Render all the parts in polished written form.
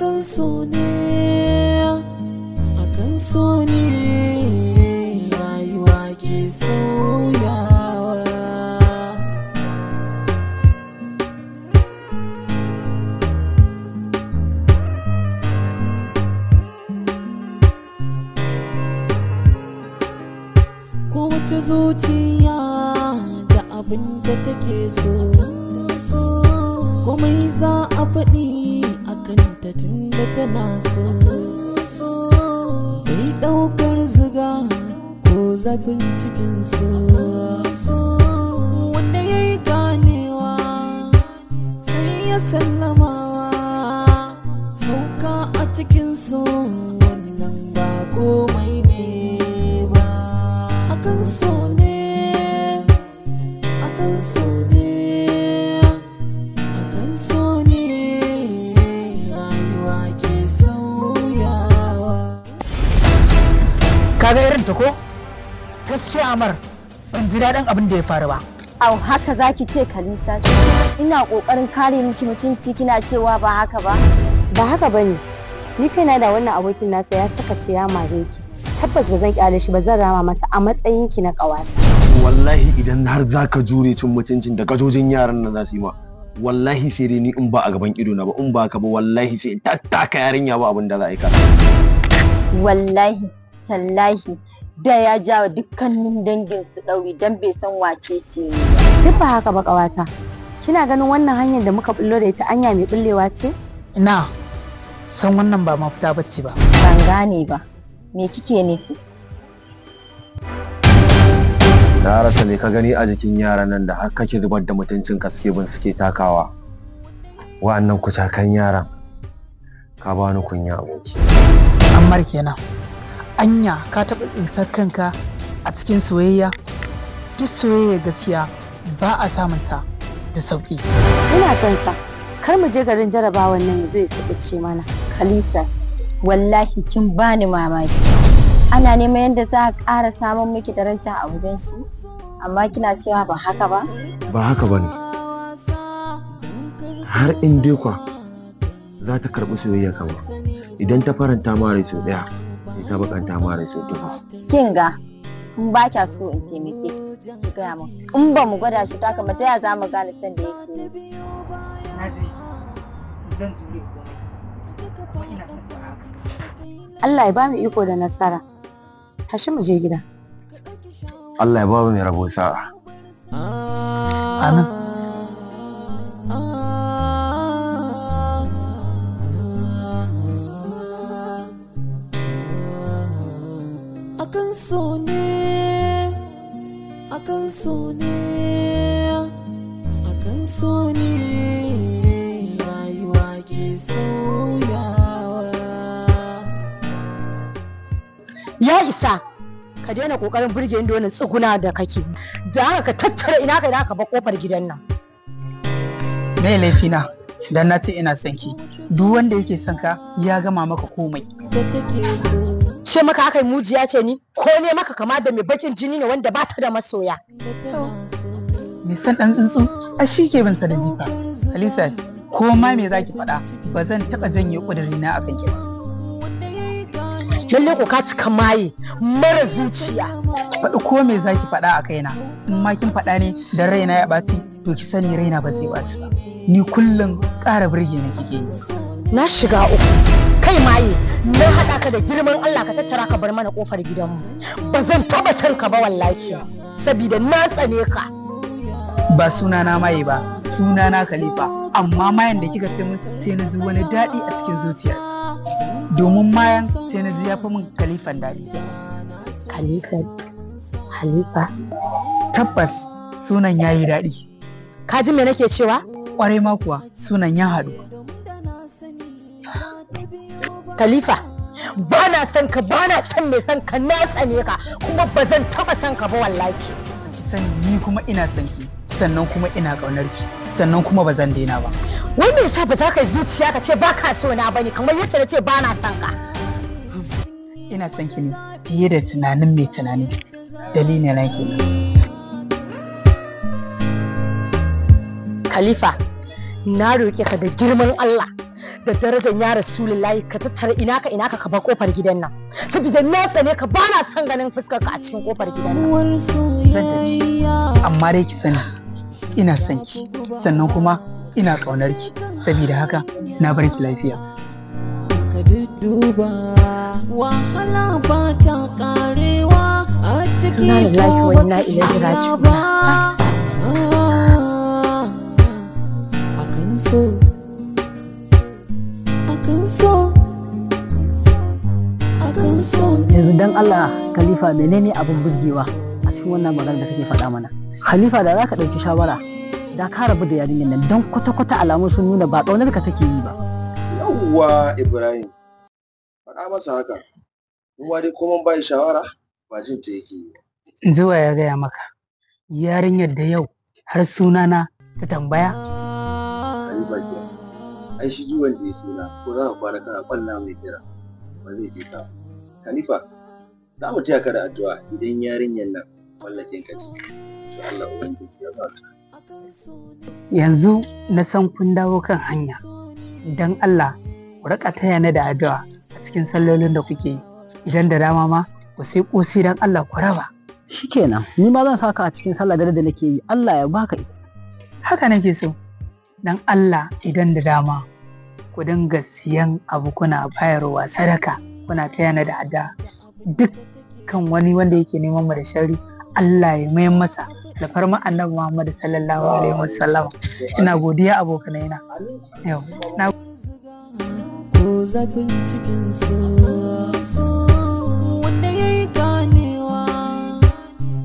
Akan so ne, akan so ne rayuwa ke sauyawa. Kowace zuciya da abin da take so, komai za a faɗi a kanta tunda tana so. Bai ɗaukar ziga ko zafin cikin so, wanda ya yi ganewa sai ya sallamawa. Hauka a cikin so wannan ba komai ne ba. Akan so ne, akan so ne, akan so ne rayuwa ke sauyawa. Kaga irin ta ko? Gaskiya Amar, ban ji daɗin abin da ya faru ba. Au, haka zaki ce Kalisa? Ina kokarin kare miki mutunci kina cewa ba haka ba. Ba haka bane. Ni kaina da wannan abokin nasa ya saka ce ya mare ki. Tabbas ba zan kyale shi ba, zan rama masa a matsayin ki na ƙawata. Wallahi idan har zaka jure cin mutuncin da gajojin yaran nan za su yi ma, wallahi sai dai ni in ba a gaban ido na ba, in ba ka ba wallahi sai in tattaka yarinya ba abin da za a yi ka. Wallahi tallahi da ya jawo dukkanin dangin su ɗauri dan bai san wace ce ni ba. Duk ba haka ba ƙawata. Kina ganin wannan hanyar da muka bullo da ita anya mai bullewa ce? Ina san wannan ba mafita bace ba. Ban gane ba. Me kike nufi? Na rasa me ka gani a jikin yaran nan da har kake zubar da mutuncin ka suke bin suke takawa. Wa'annan kucakan yaran ka bani kunya aboki. Ammar kenan. Anya ka taɓa tsintar kanka a cikin soyayya? Duk soyayya gaskiya ba a samunta da sauƙi. Ina son sa. Kar mu je garin jarabawan nan ya zo ya subuce mana. Kalisa, wallahi kin bani mamaki. Ana neman yadda za a ƙara samun miki da rancen a wajen shi, amma kina cewa ba haka ba? Ba haka bane. Har in dai kwa za ta karɓi soyayya ka ba. Idan ta faranta ma rai sau ɗaya, sai ta bakanta ma rai sau dubu. Kin ga, in ba kya so in taimake ki, ki gaya min. In ba mu gwada shi ta kama ta ya za mu gane san da yake yi. Na ji zan jure komai. Kuma ina son ta haka. Allah ya ba mu iko da nasara. Tashi mu je gida. Allah ya ba mu mai rabo sa'a. Amin. Akan so ne, akan so ne, akan so ne rayuwa ke sauyawa. Ya isa ka daina kokarin burge ni da wannan tsuguna da kake. Da haka ka tattara ina ka ina ka bar kofar gidan nan. Me laifina? Dan na ce ina son ki. Duk wanda yake son ka ya gama maka komai. Da take so. Ce maka aka yi mujiya ce ni ko ne maka kama da mai bakin jini ne wanda ba ta da masoya. Me san dan tsuntsu a shi ke bin sa da jifa. Halisa ko ma me zaki faɗa ba zan taɓa janye ƙudurina a kanki ba. Lalle ko ka cika maye mara zuciya. Ki faɗi ko me zaki faɗa a kaina. In ma kin faɗa ne dan raina ya ɓaci to ki sani raina ba zai ɓaci ba. Ni kullum ƙara burge ni kike yi. Na shiga uku. Kai maye na haɗa ka da girman Allah ka tattara ka bar mana kofar gidanmu. Ba zan taɓa son ka ba wallahi. Sabida na tsane ka. Ba sunana maye ba, sunana Khalifa. Amma mayan da kika ce mun sai na ji wani daɗi a cikin zuciyata. Domin mayan sai na ji ya fi min Khalifan daɗi. Kalisa Halifa. Tabbas sunan ya yi daɗi. Ka ji me nake cewa? Ƙwarai ma kuwa sunan ya haɗu. Khalifa, ba na son ka, ba na son mai son ka, na tsane ka, kuma ba zan taɓa son ka ba wallahi. Ki sani ni kuma ina son ki, sannan kuma ina ƙaunar ki, sannan kuma ba zan daina ba. Wai me yasa ba za ka yi zuciya ka ce ba ka so na bane kamar yadda na ce ba na son ka. Ina son ki ne fiye da tunanin mai tunani. Dalilin na kenan. Khalifa, na roƙe ka da girman Allah, Da darajar ya Rasulullahi ka tattara ina ka ina ka ka bar kofar gidan nan. Saboda na tsane ka bana son ganin fuskar ka a cikin kofar gidan nan. Zan tafi, amma dai ki sani ina son ki, sannan kuma ina ƙaunar ki, saboda haka na bar ki lafiya. Ka dudduba wahala ba ta karewa a ciki Inna lillahi ko wa inna baka ilaihi shirya raji'un. ba. Akan so, akan so, akan so ne. Yanzu dan Allah Khalifa, menene abin burgewa a cikin wannan magana da kake faɗa mana? Khalifa, da za ka ɗauki shawara da ka rabu da yarinyar nan, don kwata-kwata alamun sun nuna ba ƙaunar ka take yi ba. Yawwa Ibrahim, faɗa masa haka. Mu ma dai ko mun bai shawara ba jin ta yake yi ba. Zuwa ya gaya maka yarinyar da yau har sunana ta tambaya. Khalifa ke. Ai shi duk wanda ya suna ko za ka kwana kana kwalla mai kira ba zai je ka ba. Khalifa, za mu taya ka da addu'a idan yarinyar nan mallakin ka ce. To Allah ubangiji ya ba ka. Yanzu na san kun dawo kan hanya. Don Allah ku rika taya ni da addu'a a cikin sallolin da kuke yi. Idan da dama ma ku sai ƙosi, don Allah ku raba. Shikenan, ni ma zan saka a cikin sallah dare da nake yi, Allah ya baka ita. Haka nake so. Don Allah idan da dama ku dinga siyan abu kuna bayarwa sadaka, kuna taya ni da addu'a. Dukkan wani wanda yake neman mu da sharri, Allah ya mayar masa da farma Annabi Muhammad sallallahu alaihi wasallam. Ina godiya abokanai na. Yau, na ko zafin cikin su wanda ya yi ganewa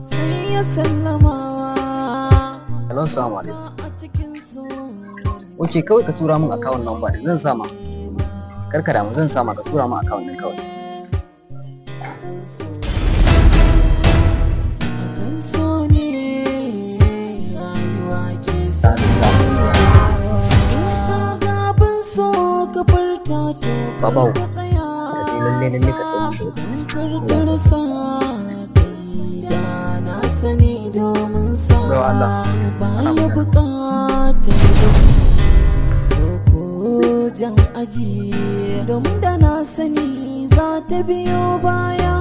sai ya sallamawa. Hello, salamu alaikum. A cikin su. Ok, kawai ka tura min account number din zan sama. Kar ka damu, zan sama, ka tura min account din kawai. Akan so ne rayuwa ke sauyawa. In ka ga abin so ka furta to kar Babawo, ka tsaya. Ka dai lalle lalle ka tsaye da wata. Kar ka rasa kai da na sani domin sa Baiwa Allah, ana baya magana. buƙatar gwaji ko jan aji, domin da na sani za ta biyo baya.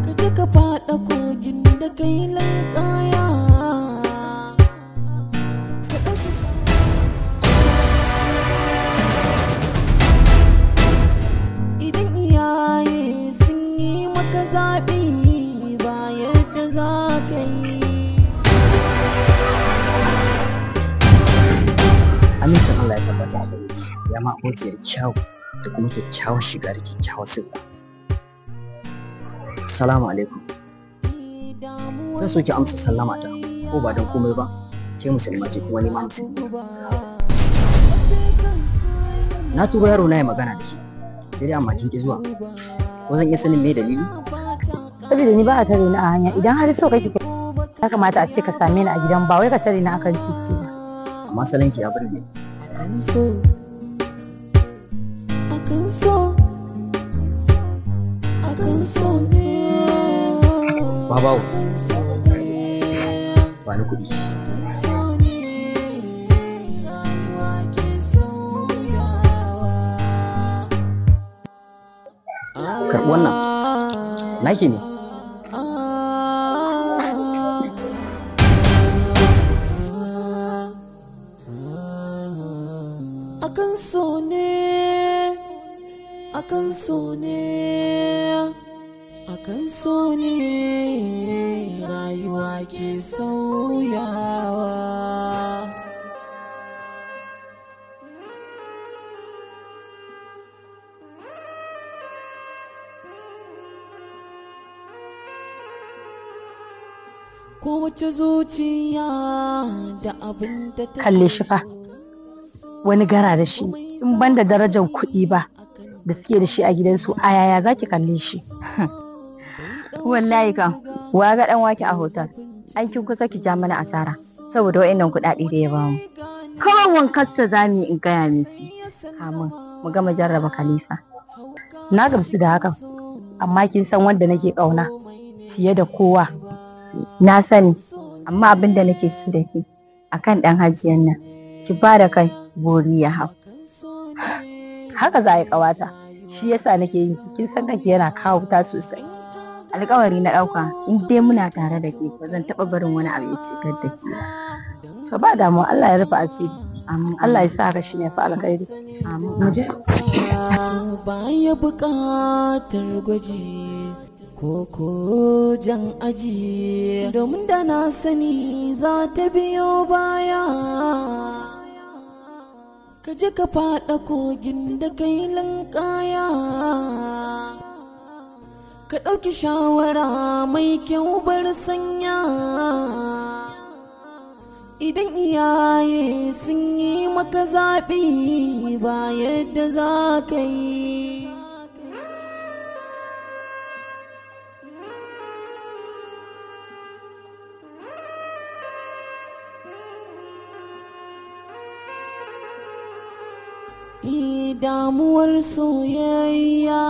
Ka je ka faɗa kogin da kai lankaya, ka ɗauki. Idan iyaye sun yi maka zaɓi ba yadda za ka yi. Amincin Allah ya tabbata a gare ki, ya ma abokiyar kyau da kuma kyakkyawar shiga da kyakkyawar siffa. Assalamu alaikum. Zan so ki amsa sallama ta, ko ba don komai ba, ke musulma ce kuma ni ma musulmi ne. Na turo yaro na ya magana da ke, sai dai amma kin ki zuwa. Ko zan iya sanin me dalili? Saboda ni ba a tare ni a hanya. Idan har so kake, ya kamata a ce ka same ni a gidan, ba wai ka tare ni akan titi ba. Amma salon ki ya burge ni. Akan so, akan so, akan so ne. Babawo, Akan so ne, ba ni kuɗi. akan so ne rayuwa ke sauyawa. Karɓi wannan. Naki ne. Akan so ne, akan so ne, akan so ne rayuwa ke sauyawa. Kowace zuciya da abin da ta Kalle shi fa, wani gara da shi, in ban da darajar kuɗi ba da suke da shi a gidansu, a yaya za ki kalle shi? Wallahi kam, wa ga dan wake a hotel. Ai kin kusa ki ja mana asara saboda wa'annan kuɗaɗe da ya bamu. Kawai wankarsa za mu yi in gaya miki. Kamun mu gama jarraba Khalifa. Na gamsu da hakan, amma kin san wanda nake ƙauna fiye da kowa. Na sani, amma abin da nake so da ke akan ɗan hajiyan nan, ki ba da kai. Bori ya hau. Haka za a yi ƙawata. Shi yasa nake yin ki, kin san kanki yana kawo wuta sosai. Alƙawari na ɗauka, in dai muna tare da ke ba zan taɓa barin wani abu ya cutar da ke ba. To ba damuwa, Allah ya rufe asiri. Amin. Allah ya sa haka shine fa alkhairi. Amin. Mu je. Baya buƙatar gwaji ko jan aji, domin da na sani za ta biyo baya. Ka je ka faɗa kogin da kai linkaya, ka ɗauki shawara mai kyau bar sanya. Idan iyaye sun yi maka zaɓi ba yadda za ka yi. Damuwar soyayya.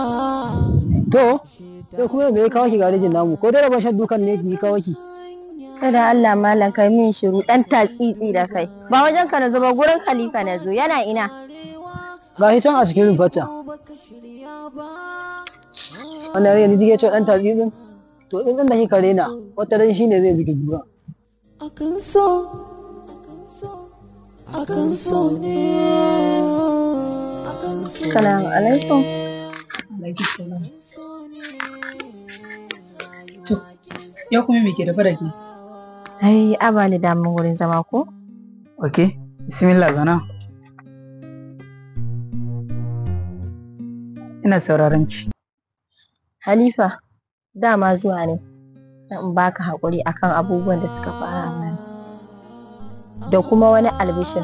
To, sai kuma me ya kawo ki garejin namu? Ko dai rabon shan dukan ne ki kawo ki? Kada Allah malam kai min shiru dan tatsitsi da kai. Ba wajen ka na zo ba, gurin Khalifa na zo. Yana ina? Ga shi can a cikin rumfarta. Wannan yarinya ni kike cewa dan tatsitsin? To in ɗan da kika rena, wata ran shine zai biki duka. Akan so, akan so ne, akan so. Assalamu alaikum. Alaikum salam. To, ya kuma me ke da ke? Ai, a bani damar wurin zama ko? Ok, bismillah zauna. Ina sauraron ki. Halifa, dama zuwa ne dan in baka haƙuri akan abubuwan da suka fara mana. Da kuma wani albishir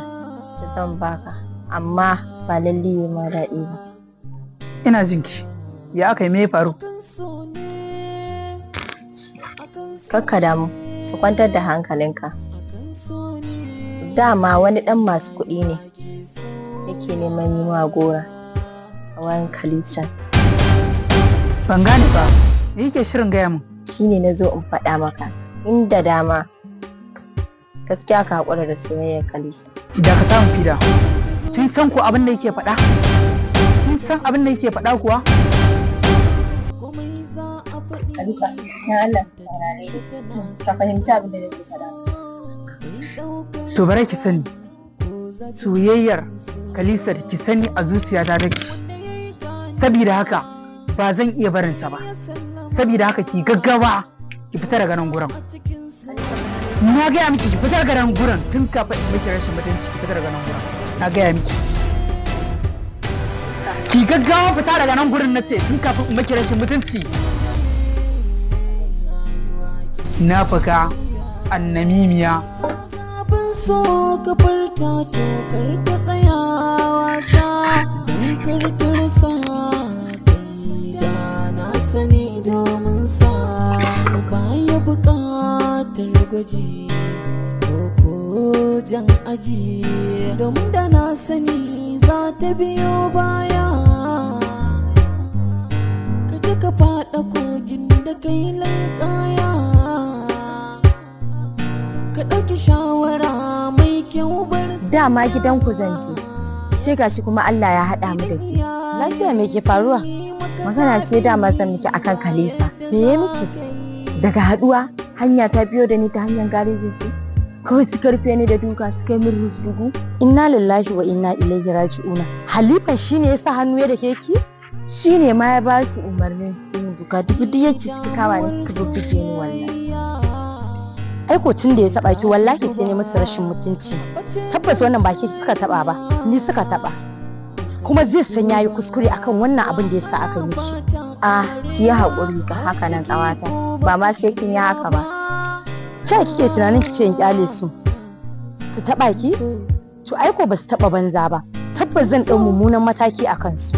da zan baka, amma ba lalle ya ma daɗi ba. Ina jin ki. Ya aka yi, me ya faru? Kakka damu, ka kwantar da hankalinka. Dama wani ɗan masu kuɗi ne yake neman yi ma gora a wayan Khalisat. Ban gane ba. Me yake shirin gaya min? Shi ne na zo in faɗa maka, inda dama gaskiya ka haƙura da soyayyar Khalisat. Dakata mu fida. Kin san ko abin da yake faɗa? Kin san abin da yake faɗa kuwa? Khalifa, ya Allah, saurare ni. Ka fahimci abin da nake faɗa. To bare ki sani. Soyayyar Khalisat ki sani a zuciyata take. Sabida haka ba zan iya barinsa ba. Sabida haka ki gaggawa ki fita daga nan gurin. Na gaya miki ki fita daga nan gurin tun kafin in miki rashin mutunci, ki fita daga nan gurin. Na gaya miki. Ki gaggawa fita daga nan gurin nace tun kafin in miki rashin mutunci. Na faka annamimiya. Abin so ka furta to kar ka tsaya wasa, don kar ka rasa kai da na sani, domin sa baya buƙatar gwaji ko jan aji, domin da na sani za ta biyo baya. Ka je ka faɗa kogin da kai linkaya, ka ɗauki shawara mai kyau bar. Dama gidanku zan je. Sai gashi kuma Allah ya haɗa mu da ke. Lafiya, me ke faruwa? Magana ce dama zan miki akan Khalifa. Me ya miki? Daga haɗuwa hanya ta biyo da ni ta hanyar garejin su. Kawai su karfe ni da duka su kai min rubutu. Inna lillahi wa inna ilaihi raji'una. Halifa shine ya sa hannu ya dake ki? Shi ne ma ya ba su umarnin su yi duka, duk duk yacce suka kama ni suka bubbuge ni wallahi. Ai ko tun da ya taba ki wallahi sai ne musu rashin mutunci. Tabbas wannan ba ke suka taba ba, ni suka taba. Kuma zai san yayi kuskure akan wannan abin da ya sa aka yi mishi. Ah, ki yi haƙuri ga haka nan ƙawata. Ba ma sai kin yi haka ba. Ta kike tunanin ki ce in kyale su? Su taba ki? To ai ko ba su taba banza ba. Tabbas zan ɗau mummunan mataki a kansu.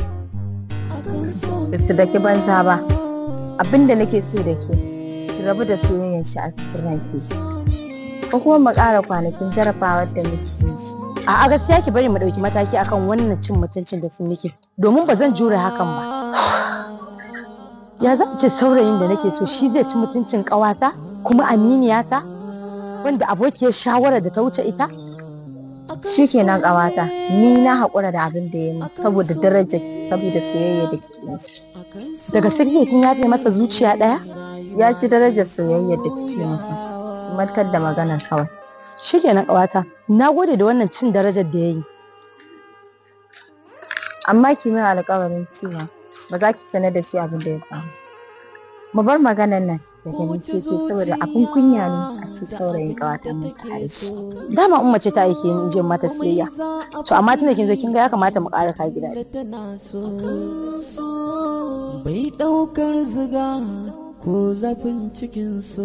Ba su daki banza ba. Abin da nake so da ke, ki rabu da soyayyar shi a cikin ranki. Ko kuma mu ƙara kwanakin jarabawar da muke yi. A'a, gaskiya ki bari mu ɗauki mataki akan wannan cin mutuncin da sun miki, domin ba zan jure hakan ba. Ya za a ce saurayin da nake so shi zai ci mutuncin ƙawata kuma aminiyata wanda abokiyar shawara da ta wuce ita? Shikenan ƙawata, ni na haƙura da abin da ya min saboda darajar ki, saboda soyayya da kike mishi. Daga sirri kin yafe masa zuciya ɗaya? Ya ci darajar soyayyar da kike masa. Ki mantar da maganar kawai. Shikenan ƙawata, na gode da wannan cin darajar da ya yi. Amma ki min alƙawarin cewa ba za ki sanar da shi abin da ya faru. Mu bar maganar nan daga ni sai ke, saboda abin kunya ne a ce saurayin ƙawata mun tare shi. Dama umma ce ta aike ni in je mata siyayya. To amma tunda kin zo kin ga ya kamata mu ƙara ka gida. Bai ɗaukar ziga ko zafin cikin so,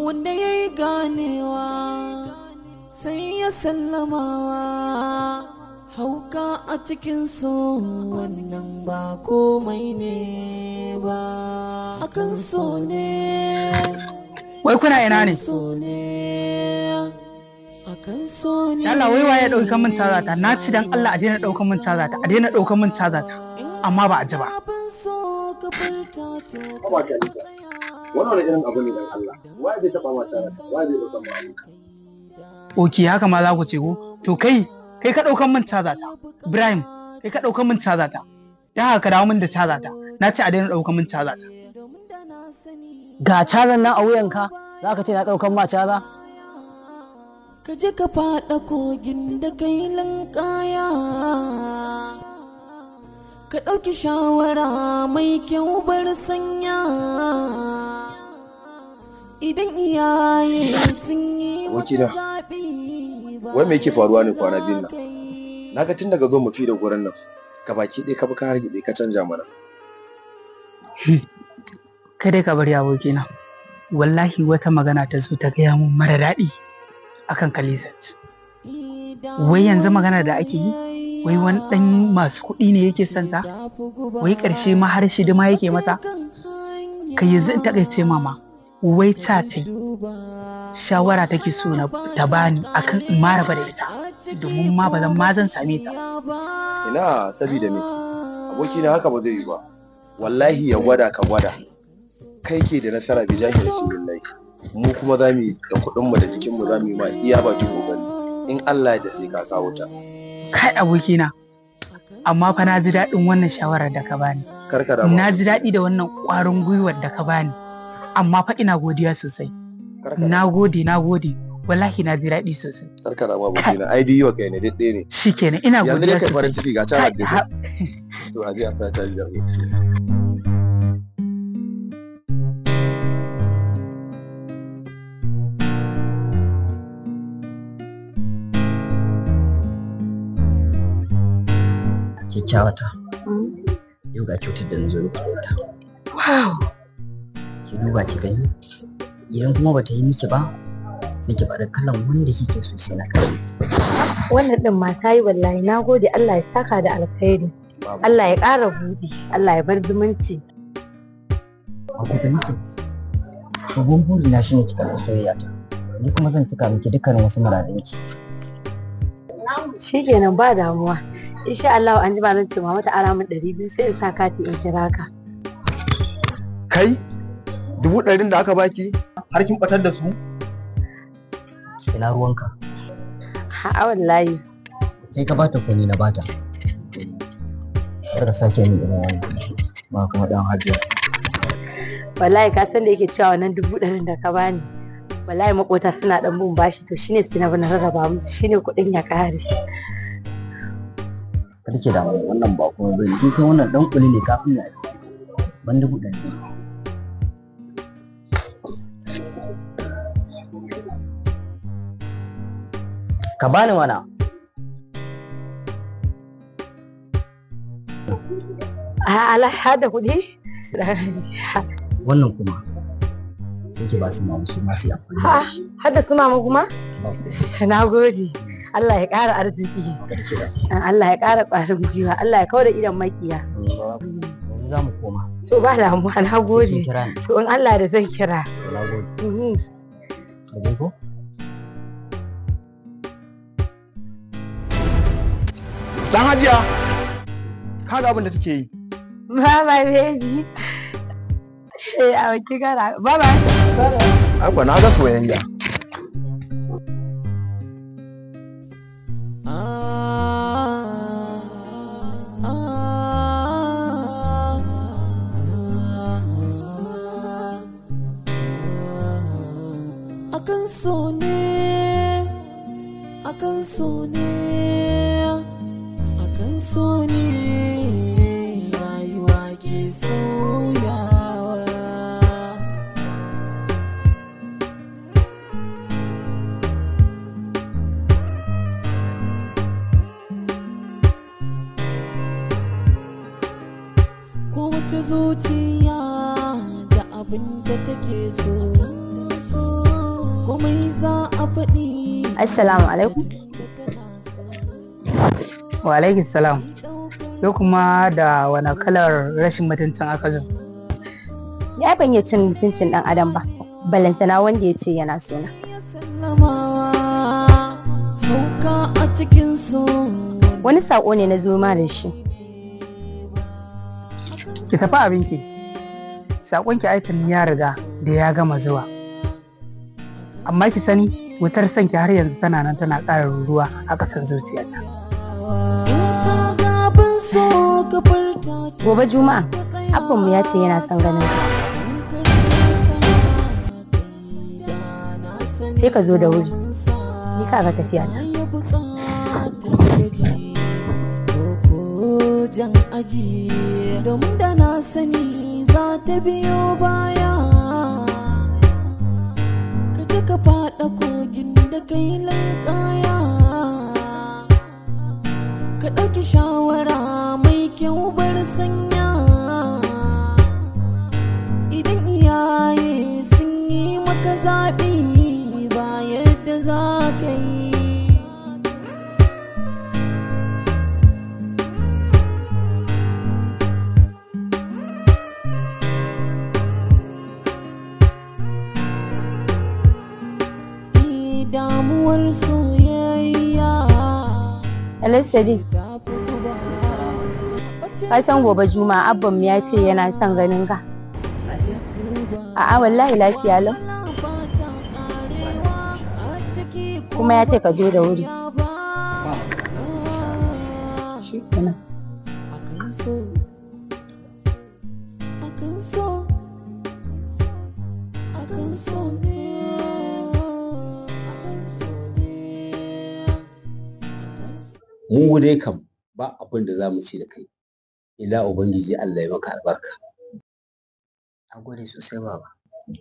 wanda ya yi ganewa sai ya sallamawa. Hauka a cikin so wannan ba komai ne ba, akan so ne. Wai kuna ina ne? So ne, akan so ne. Allah, wai waye ɗaukan min caza ta? Na ci dan Allah a daina ɗaukan min caza ta, a daina ɗaukan min caza ta. Amma ba a ji ba. Abin so ka furta to Haba Khalifa, wannan wani irin abu ne dan Allah? Waye zai taɓa ma caza? Waye zai ɗaukan ma abinka? Ok, haka ma za ku ce ko? To kai, kai ka ɗaukan min caza ta. Ibrahim, kai ka ɗaukan min caza ta. Dan haka ka dawo min da caza ta. Na ci a daina ɗaukan min caza ta. Ga cazan nan a wuyanka, za ka ce na ɗaukan ma caza? Ka je ka faɗa kogin da kai linkaya, ka ɗauki shawara mai kyau, bar sanya idan iyaye sun yi maka Abokina, zaɓi ba. Wai me yake faruwa ne kwana biyun nan? Za ka yi. Na ga tun daga zo mu fi da gurin nan, ka baki ɗaya ka bi ka hargitse ka canja mana. Kai dai ka bari abokina. Wallahi wata magana ta zo ta gaya mun mara daɗi akan Khalizat. Wai yanzu magana da ake yi, wai wani ɗan masu kuɗi ne yake son ta? Wai ƙarshe ma har shidima yake mata? Kai yanzu in taƙaice mama, wai ta ta shawara take so na ta bani akan in ma raba da ita, domin ma ba zan ma zan same ta. Ina sabida me? Abokina, haka ba zai yi ba. Wallahi ya gwada ka gwada. Kai ke da nasara bi jahi Rasulullahi. Mu kuma za mu yi da kuɗinmu da jikinmu, za mu yi ma iya bakin kokari. In Allah ya da sai ka kawo ta. Kai abokina, amma fa na ji daɗin wannan shawarar da ka bani. Kar ka damu. Na ji daɗi da wannan ƙwarin gwiwar da ka bani. Amma fa ina godiya sosai. Kar ka Na gode, na gode. Wallahi na ji daɗi sosai. Kar ka damu abokina. Ai duk yi wa kai ne duk ɗaya ne. Shikenan, ina Yanzu godiya dai kai farin sosai. ciki ga Kai, can da To a je a sa caji a Kyakkyawata, yau ga kyautar da na zo miki da ita. Wow! Ki duba ki gani, idan kuma bata yi miki ba, sai ki faɗi kalan wanda kike so sai na kawo miki. Wannan ɗin ma ta yi wallahi, na gode, Allah ya saka da alkhairi. Allah ya ƙara buɗi, Allah ya bar zumunci. A gobe nake. Babban burina shine ki karɓi soyayya ta. Ni kuma zan cika miki dukkanin wasu muradanki. Shikenan, ba damuwa. Insha Allah an jima zan ce mama ta ara min 200 sai in sa kati in kira ka. Kai, 100,000 da aka baki har kin batar da su? Ina ruwanka? A'a wallahi. Kai ka bata ko ni na bata? Kar ka sake min irin wannan. Ba kuma dan hajiya. Wallahi ka san da yake cewa wannan 100,000 da ka bani. Wallahi makota suna dan bin bashi, to shine sai na bi na rarraba musu, shine kuɗin ya ƙare. Kar ki damu, wannan ba komai bane. Kin san wannan dan kuli ne kafin ya ban 100,000. Ka bani mana. A'a Allah har da kuɗi? Wannan kuma sai ki ba su mama su ma su yi amfani da Ha, shi. har da su mama kuma? Ba komai. Na gode. Allah ya ƙara arziki. Kar ki damu. Allah ya ƙara ƙwarin gwiwa. Allah ya kauda idon makiya. Yanzu za mu koma. To ba damuwa, na Sai kin gode. kira ni. To in Allah da zan kira. Na gode. Mhm. Ka je ko? Dan hajiya, kaga abin da take yi. Bye bye baby. Eh, a wakil gara. Bye bye. Ai na ga soyayya. Akan so ne, akan so ne, akan so ne rayuwa ke sauyawa. Kowace zuciya da abin da take so, komai za a faɗi. Assalamu alaikum. Wa alaikum salam. Yau kuma da wani kalar rashin mutuncin aka zo? Ni ai ban iya cin mutuncin dan adam ba. Balantana wanda ya ce yana sona. Hauka a cikin so. Wani sako ne na zo ma da shi. Ki tafi abinki. Saƙonki aikin ya riga da ya gama zuwa. Amma ki sani wutar sanki har yanzu tana nan tana ƙara ruruwa a ƙasan zuciyata. Gobe Juma'a, abbanmu ya ce yana son ganin ka. Sai ka zo da wuri. Ni ka ga tafiya ta. Jan aji domin da na sani za ta biyo baya, ka je ka faɗa kogin da kai lankaya, ka ɗauki shawara mai kyau bar sanya. Idan iyaye sun yi maka zaɓi ba yadda za ka yi. Damuwar soyayya. Hello Sadiq. Ka san gobe Juma'a abbanmu ya ce yana son ganin ka. A'a wallahi lafiya lau. Kuma ya ce ka zo da wuri. Shikenan. Akan so, akan so, akan so ne, akan so ne. Mu dai kam ba abin da za mu ce da kai ila ubangiji Allah ya maka albarka. Na gode sosai baba.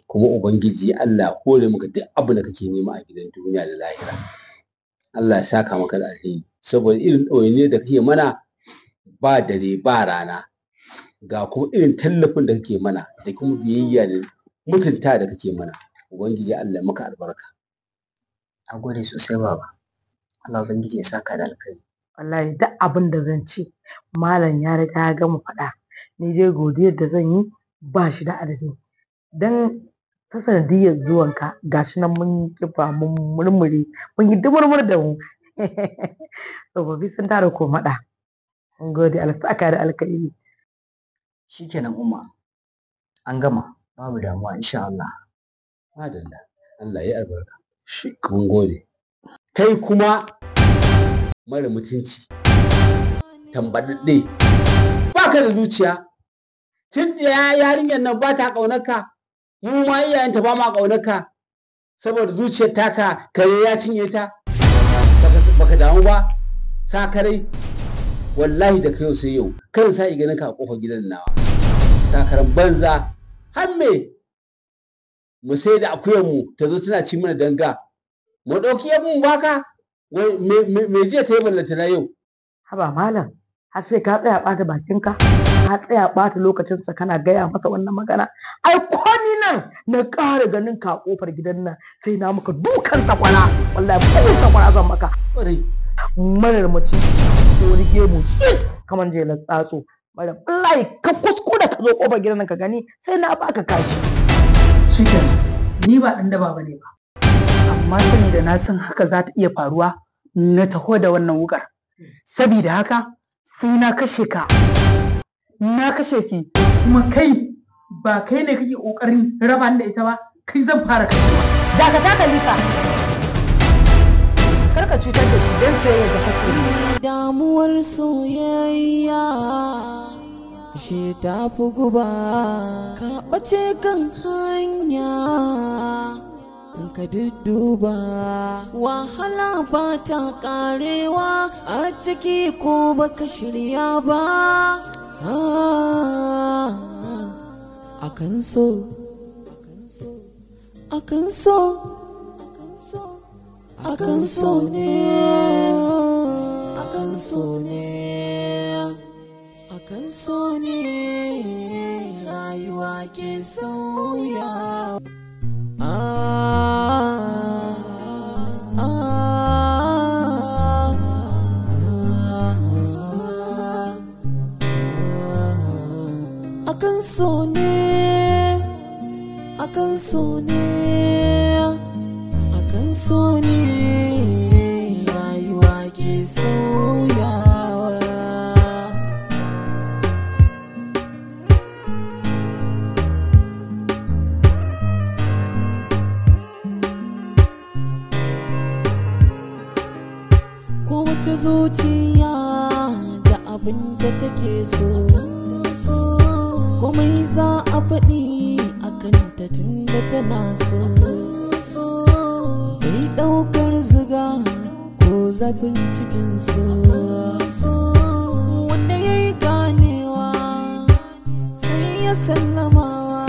Kuma ubangiji Allah hore maka duk abin da kake nema a gidan duniya da lahira. Allah ya saka maka da alheri saboda irin ɗawainiyar da kake mana ba dare ba rana, ga kuma irin tallafin da kake mana da kuma biyayya da mutunta da kake mana. Ubangiji Allah ya maka albarka. Na gode sosai baba. Allah ubangiji ya saka da alkhairi. Wallahi duk abin da zan ce malam ya riga ya gama faɗa. Ni dai godiyar da zan yi ba shi da adadi. Dan ta sanadiyyar zuwanka gashi nan mun yi ƙiba, mun murmure, mun yi dumurmur da mu. Tsofaffi sun tara komaɗa. Mun gode, Allah saka da alkhairi. Shikenan umma. An gama, babu damuwa insha Allah. Madalla, Allah ya albarka. Shi mun gode. Kai kuma mara mutunci, tambaɗaɗɗe, ba ka da zuciya. Tun da yarinyar nan ba ta ƙaunarka, mu ma iyayenta ba ma ƙaunarka, saboda zuciyar taka kare ya cinye ta. Baka damu ba, sakarai, wallahi da kai sai yau, kan sa ganin ka a ƙofar gidan nawa. Sakaran banza, har me? Mu sai da akuyar mu ta zo tana ci mana danga. Mu ɗauki yabon baka, wai me jiya ta yi ballanta na yau. Haba malam, har sai ka tsaya ɓata bakinka, ka tsaya ɓata lokacinsa kana gaya masa wannan magana. Ai ko ni nan na ƙara ganin ka a ƙofar gidan nan sai na maka dukan sakwara, wallahi bugun sakwara zan maka. Marar mutunci, ko wani gemu shit kamar jelar tsatso. Marar wallahi ka kuskura ka zo ƙofar gidan nan ka gani sai na baka kashi. Shikenan. Ni ba ɗan daba bane ba. Amma sani da na san haka za ta iya faruwa na taho da wannan wukar. Sabida haka sai na kashe ka. Na kashe ki kuma kai ba kai ne kake ƙoƙarin raba ni da ita ba, kai zan fara kashewa. Dakata Khalifa. Kar ka cutar da shi don soyayyar da kake yi. Damuwar soyayya shi ta fi guba, ka ɓace kan hanya. ka dudduba. Wahala ba ta karewa a ciki ko baka shirya ba. Akan so, akan so, akan so ne, akan so ne, akan so ne rayuwa ke sauya. Akan so ne, akan so ne, akan so ne rayuwa ke sauyawa. Kowace zuciya da abin da take so, komai za a faɗi a kanta tunda tana so. Bai ɗaukar ziga ko zafin cikin so, wanda ya yi ganewa sai ya sallamawa.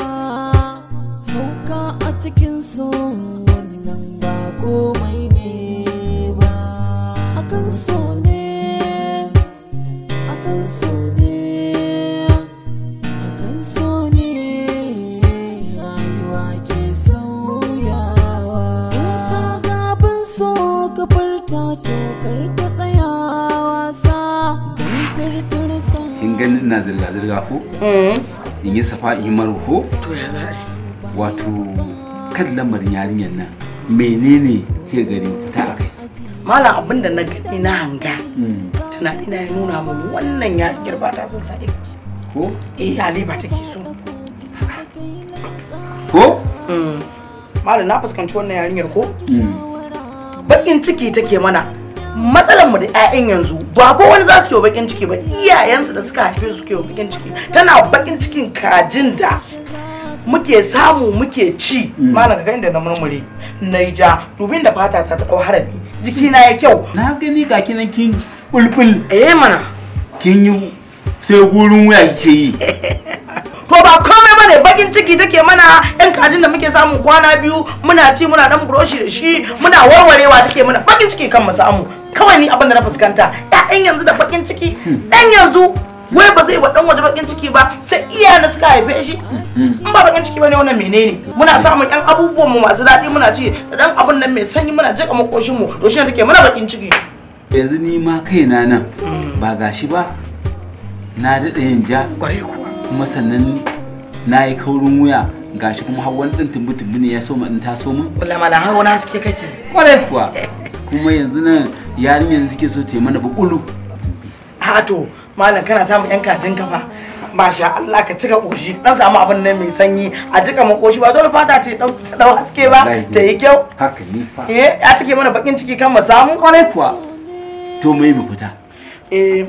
Hauka a cikin so wannan ba komai ne ba. Akan so ne, akan so ne, akan so ne rayuwa ke sauyawa. In ka ga abin so ka furta to kar ka tsaya wasa, don kar ka rasa. Kin gani ina zirga zirga ko? In yi safa in yi marwa ko? To ya za a yi? Wato kan lamarin yarinyar nan menene ke gari fita a kai? Malam, abin da na gani na hanga, tunani na ya nuna min wannan yarinyar ba ta son Sadiq. Ko? Eh, Ali ba take so. Ko? Malam, na fuskanci wannan yarinyar ko? Bakin ciki take mana. Matsalar mu da 'ya'yan yanzu ba ba wani za su yi bakin ciki ba, iyayensu da suka haife su ke bakin ciki. Tana bakin cikin kajin da muke samu muke ci. Malam, ka ga inda na murmure naija, dubin da fata ta ta dau harami, jikina ya kyau. Na gani ga kinan kin bulbul. Eh mana. Kin yi sai gurin wuya kike yi. To ba komai bane, bakin ciki take mana. Yan kajin da muke samu kwana biyu muna ci, muna dan buroshi da shi, muna warwarewa, take mana bakin ciki kan mu samu. Kawai ni abin da na fuskanta, ƴaƴan yanzu da bakin ciki. Dan yanzu wai ba zai wa dan waje bakin ciki ba sai iyayen da suka haife shi. In ba bakin ciki bane wannan menene? Muna samun yan abubuwan mu masu daɗi muna ci da dan abun nan mai sanyi muna jika makoshin mu, to shine take mana bakin ciki. Yanzu ni ma kaina nan ba gashi ba, na daɗa yin ja Kware kuwa. Kuma sannan na yi kaurin wuya, gashi kuma har wani ɗan tumbi-tumbi ne ya so ma in taso min. Wallahi malam, har wani haske kake. Kwarai kuwa. Kuma yanzu nan yarinyar da take so ta yi mana bukulu. A to malam, kana samun yan kajin ka fa, masha Allah, ka cika koshi, dan samu abin nan mai sanyi a jika makoshi, ba dole fata ta dau ta dau haske ba, ta yi kyau. Haka ne fa. Eh, ya take mana bakin ciki kan mu samu. Kwarai kuwa. To mai mu fita. Eh,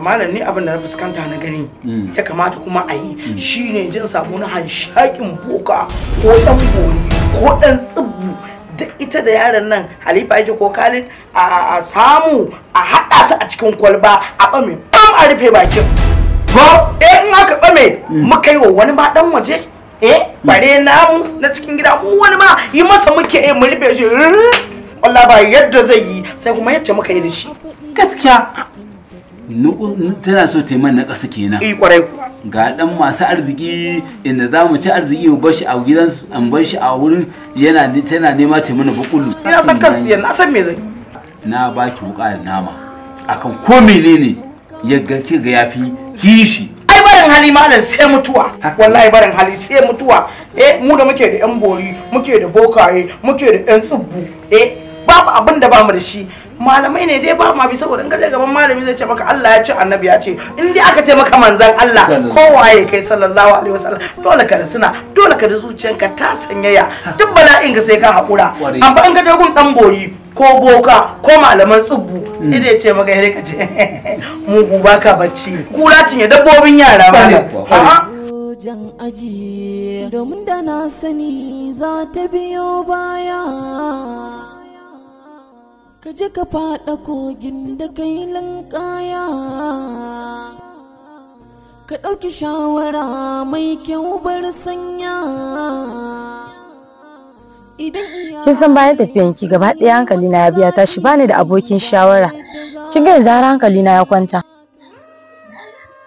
malam, ni abin da na fuskanta na gani ya kamata kuma a yi shine jin samu na hanshakin boka ko dan bori ko dan tsibbu da ita da yaron nan Halifa yake ko Khalid, a samu a haɗa su a cikin kwalba, a ɓame bam, a rufe bakin. Ko? Eh, in aka ɓame muka yi wa wani ma dan waje, eh, bare namu na cikin gida, mu wani ma yi masa muke, eh, mu rufe shi, wallahi ba yadda zai yi sai kuma yadda muka yi da shi. Gaskiya. Tana so ta yi mana ƙasa kenan. Eh, kwarai kuwa. Ga dan masu arziki inda za mu ci arziki mu bar shi a gidansu, an bar shi a wurin yana tana nema ta yi mana bukulu. Ina san kan tsiyan, na san me zan yi. Na baki wuka da nama akan ko menene ya ga ki ga yafi kishi. Ai barin hali malam sai mutuwa. Wallahi barin hali sai mutuwa. Eh, mu da muke da yan bori, muke da bokaye, muke da yan tsubbu, eh, babu abin da bamu da shi. Malamai ne dai ba ma bi, saboda in ka je gaban malami zai ce maka Allah ya ce, annabi ya ce. In dai aka ce maka manzon Allah, kowaye kai, sallallahu alaihi wasallam, dole ka suna, dole ka ji zuciyanka ta sanyaya, duk bala'in ka sai ka hakura. Amma in ka je gun dan bori ko boka ko malaman tsubbu, sai dai ce maka sai ka ce mugu baka bacci, kura cinye dabbobin yara ba. A'a. jan aji, domin da na sani za ta biyo baya. Ka je ka faɗa kogin da kai linkaya, ka ɗauki shawara mai kyau bar sanya. Kin san bayan tafiyanki gaba ɗaya hankali na ya biya tashi, bani da abokin shawara. Kin ga yanzu har hankali na ya kwanta.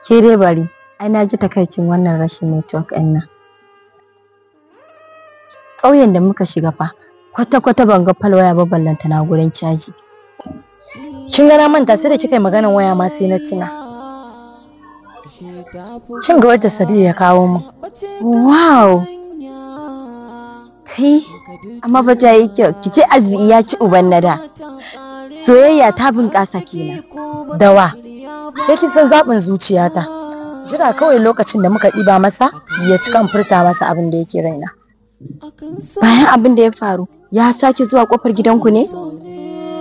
Ke dai bari, ai na ji takaicin wannan rashin network ɗin nan. Ƙauyen da muka shiga fa, kwata-kwata ban ga falwaya ba ballanta na gurin caji. Kin ga na manta sai da kika yi maganan waya ma sai na tuna. Kin ga wadda Sadiq ya kawo min. Wow! Kai, amma ba ta yi kyau, ki ce arziki ya ci uban nada. Soyayya ta bunƙasa kenan. Dawa, sai kin san zaɓin zuciyata. Jira kawai lokacin da muka ɗiba masa ya ci kan furta masa abin da yake raina. Bayan abin da ya faru, ya sake zuwa kofar gidanku ne?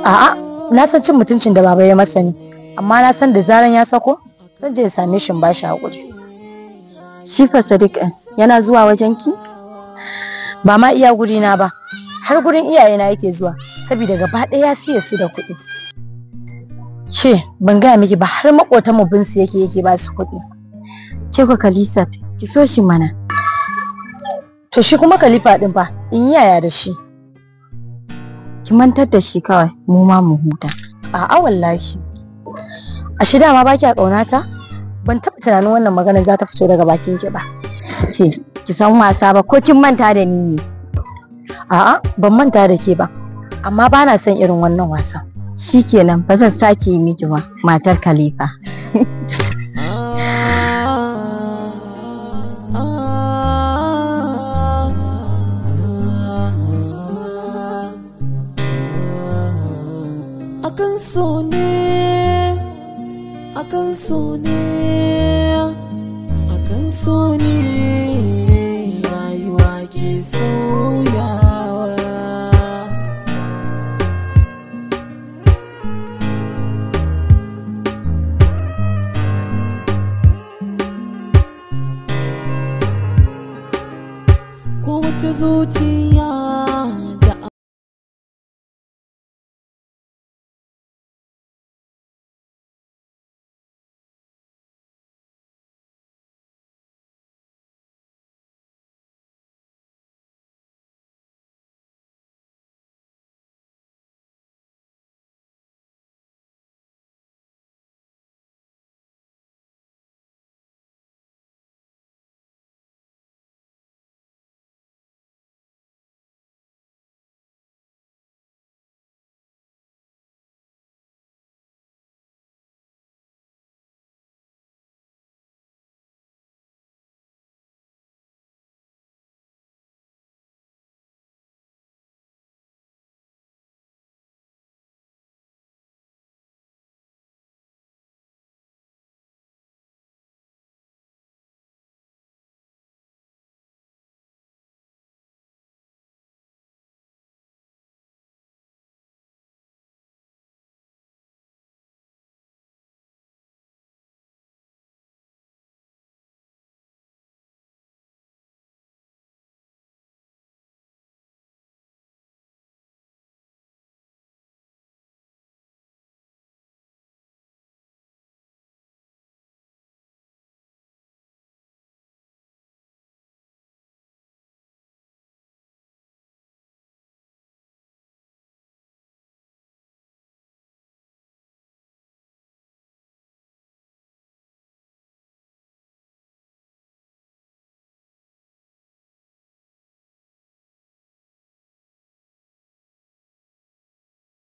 A'a, na san cin mutuncin da baba ya masa ne, amma na san da zaran ya sako, zan je ya same shi in bashi haƙuri. Shi fa Sadiq ɗin yana zuwa wajenki? Ba ma iya gurina ba, har gurin iyayena yake zuwa, saboda gaba ɗaya ya siye su da kuɗi. Ke, ban gaya miki ba har maƙotan mu bin su yake ba su kuɗi. Ke ku Khalisat, ki so shi mana. To shi kuma Khalifa ɗin fa, in yi yaya da shi. Ki mantar da shi kawai, mu ma mu huta. A'a wallahi. Ashe dama ba kya ƙaunata? Ban taɓa tunanin wannan maganar za ta fito daga bakin ki ba. Ke, ki san wasa ba ko kin manta da ni ne? A'a, ban manta da ke ba. Amma ba na son irin wannan wasan. Shikenan, ba zan sake yi miki ba, matar Khalifa. Akan so ne, akan so ne, akan so ne rayuwa ke sauyawa. Kowace zuciya da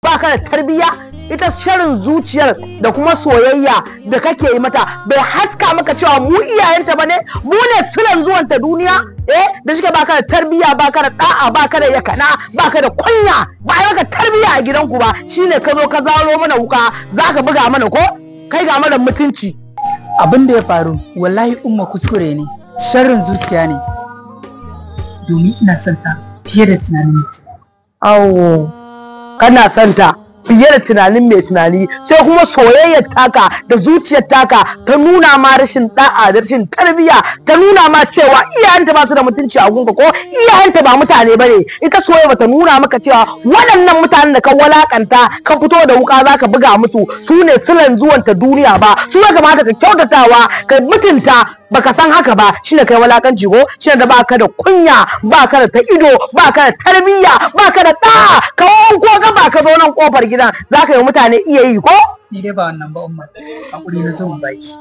Baka da tarbiyya, ita sharin zuciyar da kuma soyayya da kake yi mata bai haska maka cewa mu iyayenta bane, mu ne silan zuwanta duniya. Da shike baka da tarbiyya, baka da da'a, baka da yakana, baka da kunya, ba ai maka tarbiyya a gidanku ba, shine ka zo ka zaro mana wuka zaka buga mana ko kai ga mara mutunci. Abin da ya faru wallahi umma kuskure ne, sharrin zuciya ne, domin ina son ta fiye da tunanin mutum. Awo, kana son ta Fiye da tunanin mai tunani, sai kuma soyayyar taka da zuciyar taka ta nuna ma rashin da'a da rashin tarbiyya, ta nuna ma cewa iyayenta ba su da mutunci a gunka, ko iyayenta ba mutane bane. Ita soyayya bata nuna maka cewa waɗannan mutanen da ka walakanta, ka fito da wuka zaka buga musu, su ne silan zuwanta duniya ba. Su ya kamata ka kyautatawa, ka mutunta. Baka san haka ba, shine kai walakanci, ko shine da baka da kunya, baka da ta ido, baka da tarbiyya, baka da da'a. Ka wanko gaba ka zo nan kofar gidan zaka yi mutane iya yi ko? Ni dai ba wannan ba, Umma. Hakuri na zo in baki.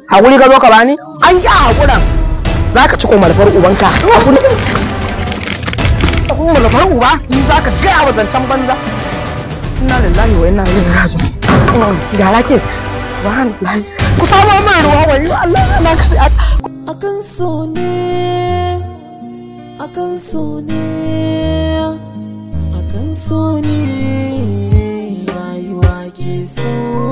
Hakuri ka zo ka bani? An yi a hakuran zaka ci komalfar ubanka. Hakuri komalfar uba in zaka gaya wa zancen banza. Inna lillahi wa inna ilaihi raji'un. Gyara ke. Subhanallah, ku samo min ruwa. Wayo Allah na kashi. Akan so ne, akan so ne, akan so ne rayuwa ke sauyawa.